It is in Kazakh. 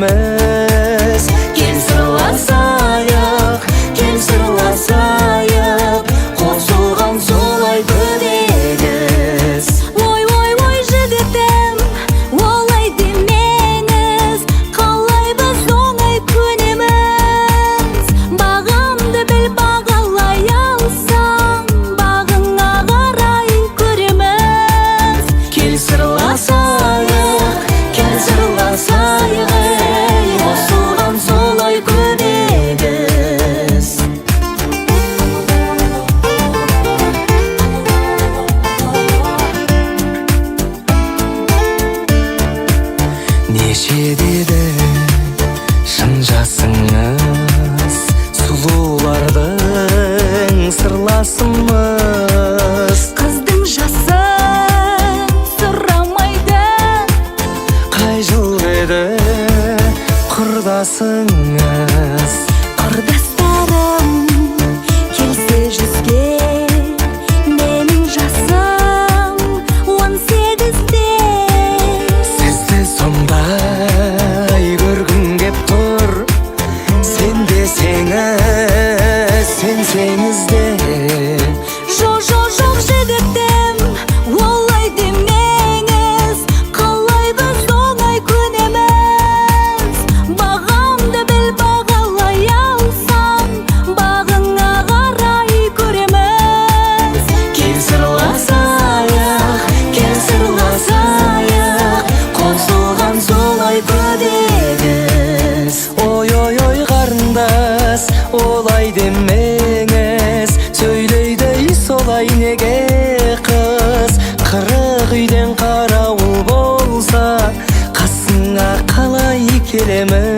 көнеміз. Кел сырласайық, кел сырласайық, қосылған солай көбегіз. Ой, ой, ой, жігітім, олай демеңіз. Қалай біз оңай көнеміз? Бағамды біл, бағалай алсаң, бағыңа қарай көреміз. Кел сырласайық, кел сырласайық, ей, қосылған солай көбегіз. Неше деді шын жасыңыз, сұлулардың сырласымыз? Қыздың жасын сұрамайды. Қай жыл еді құрдасыңыз? Құрдастарым келсе 100-ге, менің жасым 18-де. Сізді сондай көргім кеп тұр, сен десеңіз, сенсеңіз де. Жоқ, жоқ, жоқ, жігітім, олай демеңіз. Қалай біз оңай көнеміз? Бағамды біл, бағалай алсаң, бағыңа қарай көреміз. Кел сырласайық, кел сырласайық, қосылған солай көбегіз. Ой, ой, ой, қарындас, олай демеңіз. Сөйлейді солай неге қыз? 40 үйден қарауыл болса, қасыңа қалай келеміз?